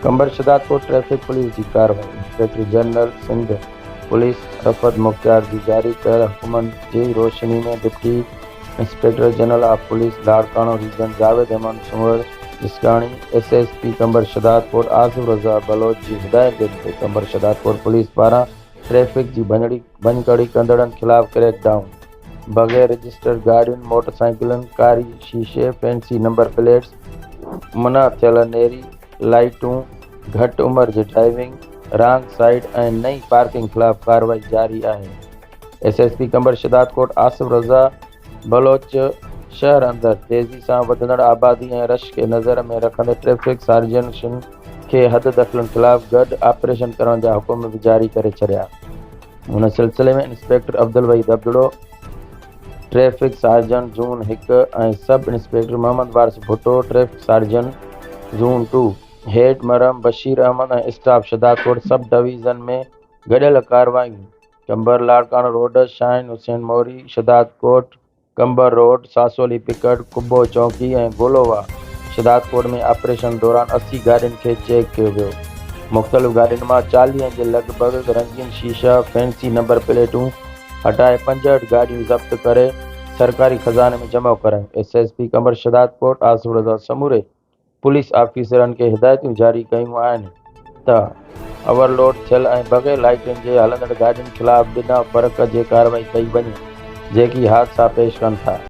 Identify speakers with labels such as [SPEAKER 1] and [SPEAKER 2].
[SPEAKER 1] Qambar Shahdadkot traffic police جي ڪارروائي، inspector general Sindh police Rifat Mukhtiar جي جاري ڪيل حڪمن جي روشني ۾ deputy inspector general of police Larkana region Javed Ahmed Sanwar Jiskani, S S P Qambar Shahdadkot Asif Raza Baloch جي هدايتن تي قمبر شھدادڪوٽ پوليس پاران ٽريفڪ جي ڀڃڪڙي ڪندڙن خلاف ڪريڪ ڊائون، بغير رجسٽرڊ گاڏين، موٽر سائيڪلن، ڪاري شيشي، فينسي نمبر پليٽس، منع ٿيل نيري لائيٽون، گهٽ عمر جي ڊرائيونگ، رانگ سائيڊ ۽ نئين پارڪنگ خلاف ڪارروائي جاري آهي. S S P Qambar Shahdadkot Asif Raza Baloch شهر اندر تيزي سان وڌندڙ آبادي ۽ رش کي نظر ۾ رکندي ٽريفڪ سارجنشن کي حد دخلين خلاف گڏ آپريشن ڪرڻ جا حڪم به جاري ڪري ڇڏيا. ان سلسلي ۾ inspector Abdul Waheed Abdro, traffic sergeant zone هڪ ۽ sub inspector Muhammad Waris Bhutto, traffic sergeant zone two, head Marham Bashir Ahmed ۽ staff Shahdadkot sub division ۾ گڏيل ڪارروايون، قمبر لاڙڪاڻو روڊ، شاهين حسين موري، شهدادڪوٽ، قمبر روڊ، ساسولي پڪڙ، قبو چونڪي ۽ گولووا شھدادڪوٽ ۾ آپريشن دوران 80 گاڏين کي چيڪ ڪيو ويو. مختلف گاڏين مان 40 جي لڳ ڀڳ رنگين شيشا، فينسي نمبر پليٽون هٽائي 65 گاڏيون ضبط ڪري سرڪاري خزاني ۾ جمع ڪرايون. S S P Qambar Shahdadkot Asif Raza سموري پوليس آفيسرن کي هدايتون جاري ڪيون آهن ته اوور لوڊ ٿيل ۽ بغير لائيٽن جي هلندڙ گاڏين خلاف بنا فرق جي ڪارروائي ڪئي وڃي جيڪي حادثا پيش ڪن ٿا.